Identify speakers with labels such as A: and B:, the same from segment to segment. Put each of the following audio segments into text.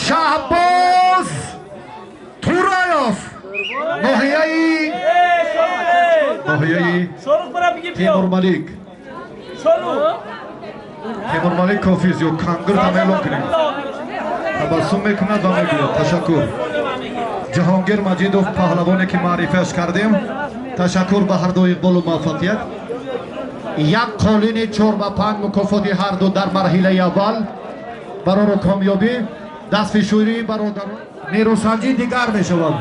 A: Шаҳбоз Тураев, ноҳияи Темурмалик. Темурмалик кофист ё кангир там эълон кунем. Табассум мекунад ва мегӯяд ташаккур. Ҷаҳонгир Маҷидов, паҳлавоне ки маърифиаш кардем, ташаккур ба ҳар ду иқболу муваффақият. Як қолини 4 ба 5 мукофоти ҳар ду дар марҳилаи аввал барору комёбӣ. Дастфишӯрии бародарон нерӯсанҷӣ дигар мешавад.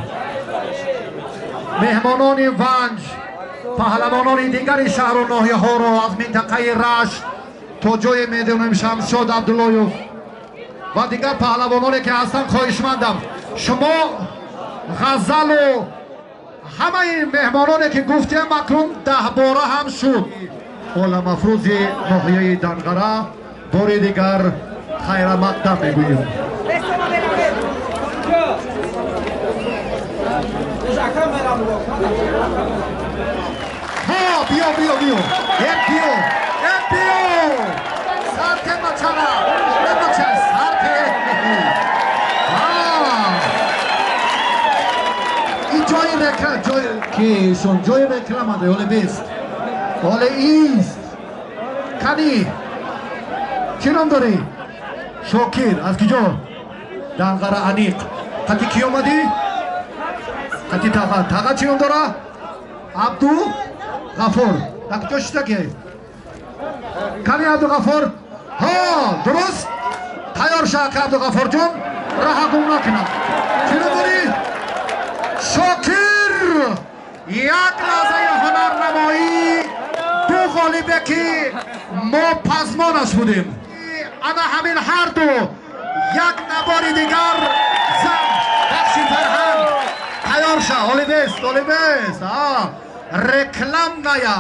A: Меҳмонони Ванҷ, паҳлавонони дигари шаҳру ноҳияҳоро аз минтақаи Рашт то ҷое медонем, Шамшод Абдуллоев ва дигар паҳлавононе ки ҳастанд, хоҳишмандам, шумо ғазалу ҳамаи меҳмононе ки гуфтем, акнун 10 бора ҳам шуд. Оламафрӯзи ноҳияи Данғара бори дигар хайрамақдам мегӯем. Ҳо, биё, биё, биё, биё, биё, сарте мачара, мача сарте. Ин ҷои реклам, ҷои ки шон ҷои реклама де, оле бест, оле ист. Кани, чӣ ном дорӣ? Шокир. Аз киҷо? Данғара. Аниқ қати кӣ омадӣ? Қати таға. Таға чӣ ном дора? Абду Ғафур. Дар куҷо шита ки? Кани, Абдуғафур. Ҳо, дуруст, тайёр ша, ака Абдуғафурҷон, раҳа гум накунам. Чӣ ном дорӣ? Шокир. Як лаҳзаи ҳунарнамоӣ, ду ғолибе ки мо пазмонаш будем, ана ҳамин ҳарду. Як набори дигар зан бахши фарҳанг. Тайёр ша, олибест, олибест, рекламная,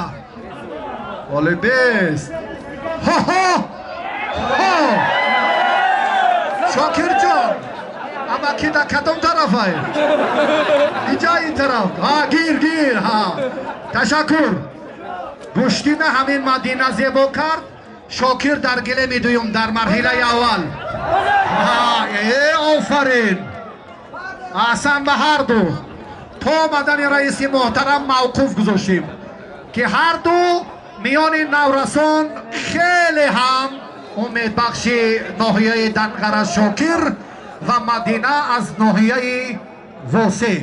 A: олибест. Ҳо-ҳо, ҳо, Шокирҷон, амаки да кадом тарафай? Иҷа, ин тараф. Ҳа, гир, гир. Ҳа, ташаккур. Гӯштина ҳамин Мадина зебо кард. Шокир дар гилеми дуюм дар марҳилаи аввал. Э, офарин, аҳсан ба ҳарду. То омадани раиси муҳтарам мавқуф гузоштем, ки ҳарду миёни наврасон хеле ҳам умедбахши ноҳияи Данғара Шокир ва Мадина аз ноҳияи Восеъ.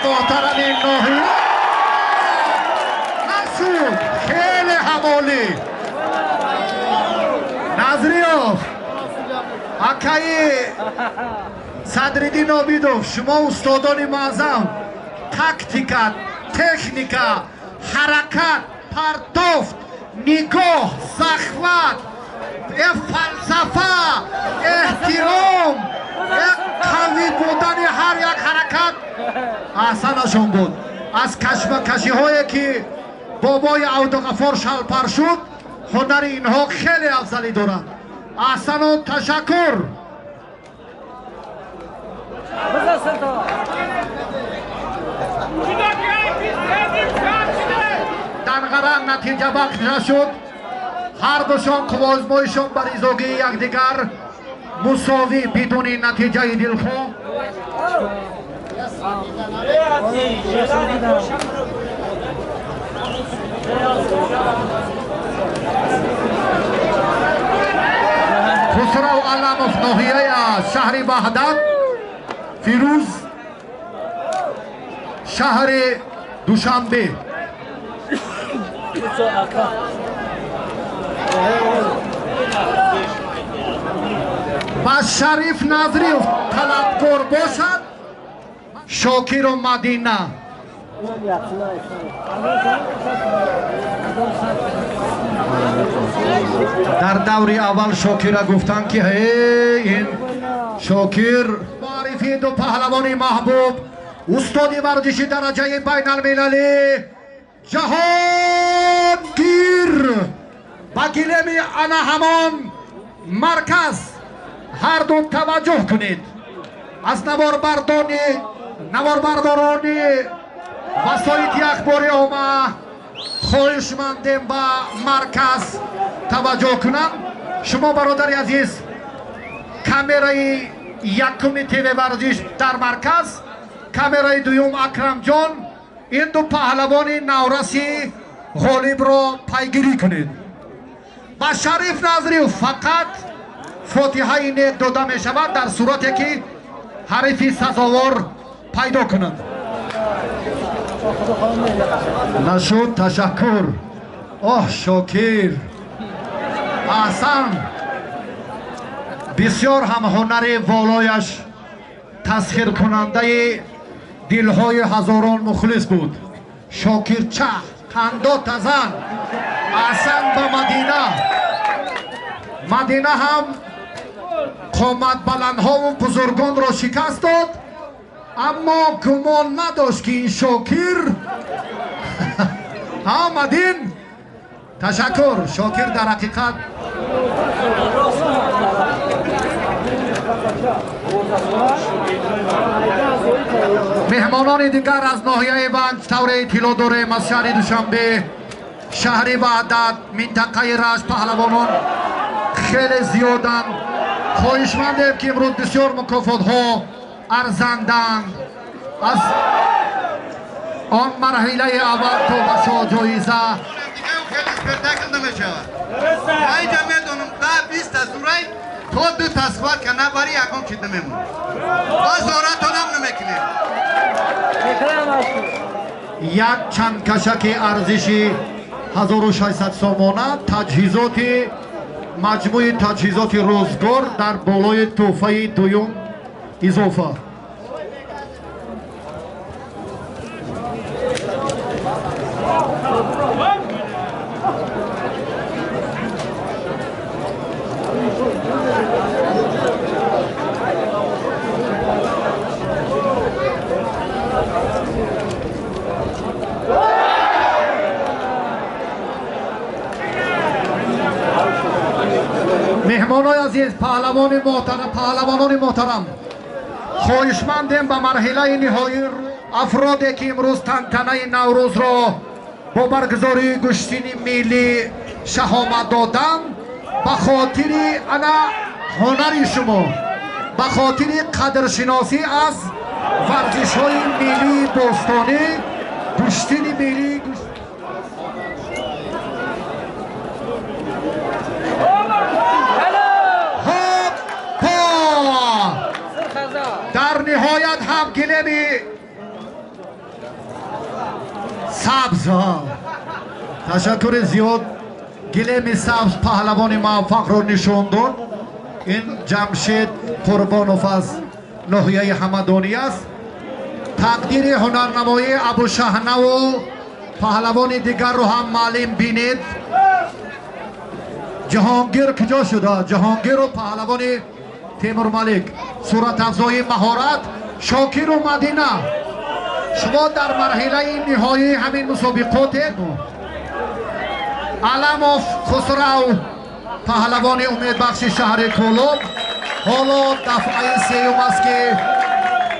A: Муҳтарами ноҳия нашуд, хеле ҳам олӣ. Назриёв, акаи Садриддин Обидов, шумо устодони муаззам, тактика, техника, ҳаракат, партофт, нигоҳ, захват, фалсафа, эҳтиром, қавӣ будани ҳар як ҳаракат аҳсанашон буд. Аз кашмакашиҳое ки бобои Абдуғафор шалпар шуд, ҳунари инҳо хеле афзалӣ дорад. Аҳсану ташаккур. Данғара натиҷабахш нашуд. Ҳардушон қувваозмоишон ба ризогии якдигар мусовӣ, бидуни натиҷаи дилхоҳ. Хусрав Аламов, ноҳияи шаҳри Ваҳдат, Фирӯз, шаҳри Душанбе. Ба Шариф Назриев талабкор бошад. Шокиру Мадина. Дар даври аввал Шокира гуфтанд, ки ин Шокир. Маърифии ду паҳлавони маҳбуб, устоди варзиши дараҷаи байналмилалӣ Ҷаҳон. Ба гилеми ана ҳамон марказ ҳарду таваҷҷӯҳ кунед. Аз наворбардорони васоити ахбори омма хоҳишмандем, ба марказ таваҷҷӯҳ кунанд. Шумо, бародари азиз, камераи якуми ТВ Варзиш дар марказ, камераи дуюм Акрамҷон, ин ду паҳлавони навраси ғолибро пайгирӣ кунед. Ба Шариф Назриев фақат фотиҳаи нек дода мешавад дар сурате ки ҳарифи сазовор пайдо кунад. Нашуд, ташаккур. Оҳ, Шокир, аҳсан! Бисёр ҳам ҳунари волояш тасхиркунандаи дилҳои ҳазорон мухлис буд. Шокир чах қандо тазан. Аҳсан ба Мадина. Мадина ҳам қоматбаландҳову бузургонро шикаст дод, аммо гумон надошт, ки ин Шокир. Ҳа, Мадин, ташаккур. Шокир дар ҳақиқат меҳмонони дигар аз ноҳияи Ванҷ, тавре иттилоъ дорем, аз шаҳри Душанбе, шаҳри Ваҳдат, минтақаи Рашт паҳлавонон хеле зиёданд. Хоҳишмандем, ки имрӯз бисёр мукофотҳо арзанданд, аз он марҳилаи аввал то ба шоҳҷоиза.
B: Хеле спектакл намешавад. Айҷа медонам, да бист тазурай то ду тасхват ка набари, ягон чиз намемонад. Ба зоратонам намекунем.
A: Як чанд кашаки арзиши 1600 сомона, таҷҳизоти маҷмӯи таҷҳизоти рӯзгор дар болои тӯҳфаи дуюм изофа. Меҳмонои азиз, паҳлавони муҳтарам, паҳлавонони муҳтарам, хоҳишмандем ба марҳилаи ниҳоӣ афроде ки имрӯз тантанаи Наврӯзро бо баргузории гӯштини миллӣ шаҳомат доданд, ба хотири ана ҳунари шумо, ба хотири қадршиносӣ аз варзишҳои миллии бостонӣ, гӯштини миллӣ. Ҳоппо! Дар ниҳоят ҳам гилеми сабз. Ташаккури зиёд. Гилеми сабз паҳлавони муваффақро нишон дод. Ин Ҷамшед Қурбонов аз ноҳияи Ҳамадонӣ аст. Тақдири ҳунарнамоии Абушаҳнаву паҳлавони дигарро ҳам маълим бинед. Ҷаҳонгир куҷо шуда? Ҷаҳонгиру паҳлавони Темурмалик, суратафзои маҳорат. Шокиру Мадина, шумо дар марҳилаи ниҳоии ҳамин мусобиқотед. Аламов Хусрав, паҳлавони умедбахши шаҳри Кӯлоб, ҳоло дафъаи сеюм аст, ки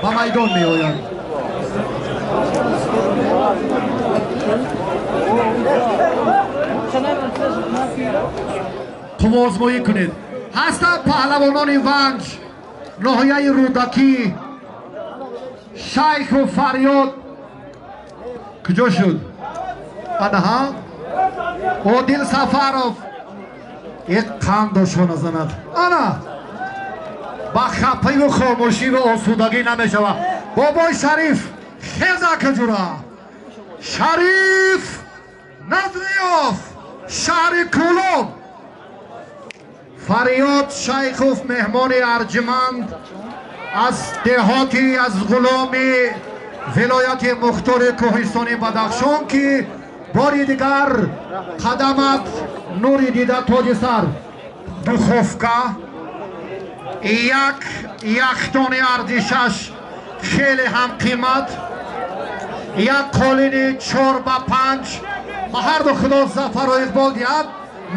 A: ба майдон меояд. Қувваозмоӣ кунед. Ҳастанд паҳлавонони Ванҷ, ноҳияи Рӯдакӣ, Шайху Фарёд куҷо шуд? Анаҳа, Одил Сафаров як қанд дошона занад. Ана ба хапаю хомӯшиву осудагӣ намешавад. Бобои Шариф, хеза, куҷура! Шариф Назриёв, шаҳри Кӯлоб, Фарёд Шайхов, меҳмони арҷуманд аз деҳоти аз Ғуломи вилояти мухтори кӯҳистони Бадахшон, ки бори дигар қадамат нури дида, тоҷи сар. Духовка, як яхдони арзишаш хеле ҳам қимат, як қолини 4 ба 5. Ба ҳарду Худо зафару иқбол диҳад.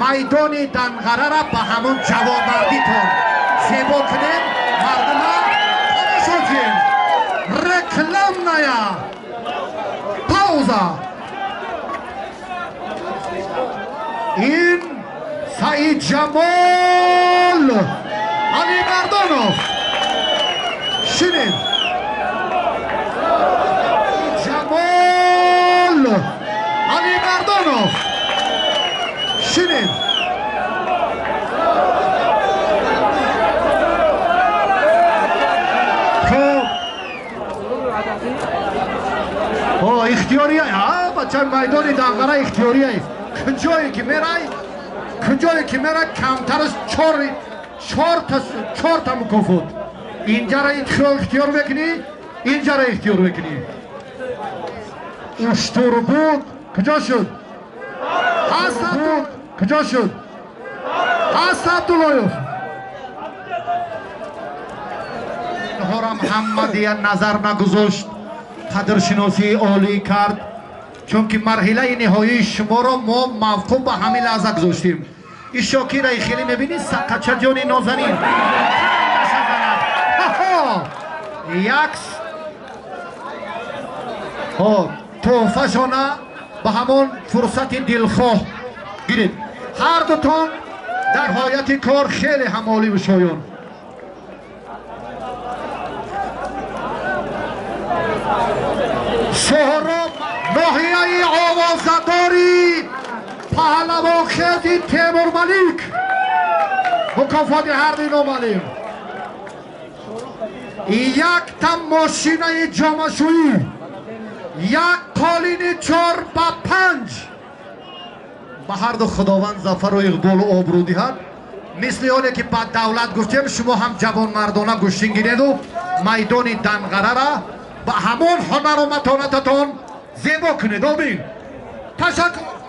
A: Майдони Данғарара ба ҳамон ҷавонмардитон зебо кунем, мардума тамошо кунем. Рекламная пауза. Ин Саидҷамол Алимардонов. Шинед. Ҷамол Алимардонов. Шинед. Хоб. Ихтиёрия. Бача майдони Данғара ихтиёрия. Куҷое ки мерай, куҷое ки мерай, камтараш чорта мукофот. Инҷара ихтиёр мекунӣ, инҷара ихтиёр мекунӣ. Уштурбуд куҷо шуд? Ҳаст Абдул куҷо шуд? Ҳаст Абдуллоев. Инҳорам ҳама дия назар нагузошт, қадршиносии олӣ кард, чунки марҳилаи ниҳоии шуморо мо мавқуф ба ҳамин лаҳза гузоштем. Ин Шокираи хеле мебинӣ, саққача ҷони нозанин. Як тӯҳфашона ба ҳамон фурсати дилхоҳ гиред. Ҳар дутон дар ҳояти кор хеле ҳам оливу шоён. Соҳроб ноҳияи овозадори паҳлавонхези Темурмалик. Мукофоти ҳарди номаълим. Якта мошинаи ҷомашӯӣ, як қолини 4 ба 5. Ба ҳарду Худованд зафару иқболу обрӯ диҳад. Мисли оне ки ба давлат гуфтем, шумо ҳам ҷавонмардона гӯштин гиреду майдони Данғарара ба ҳамон ҳунару матонататон зебо кунед. Омин. Ташаккур.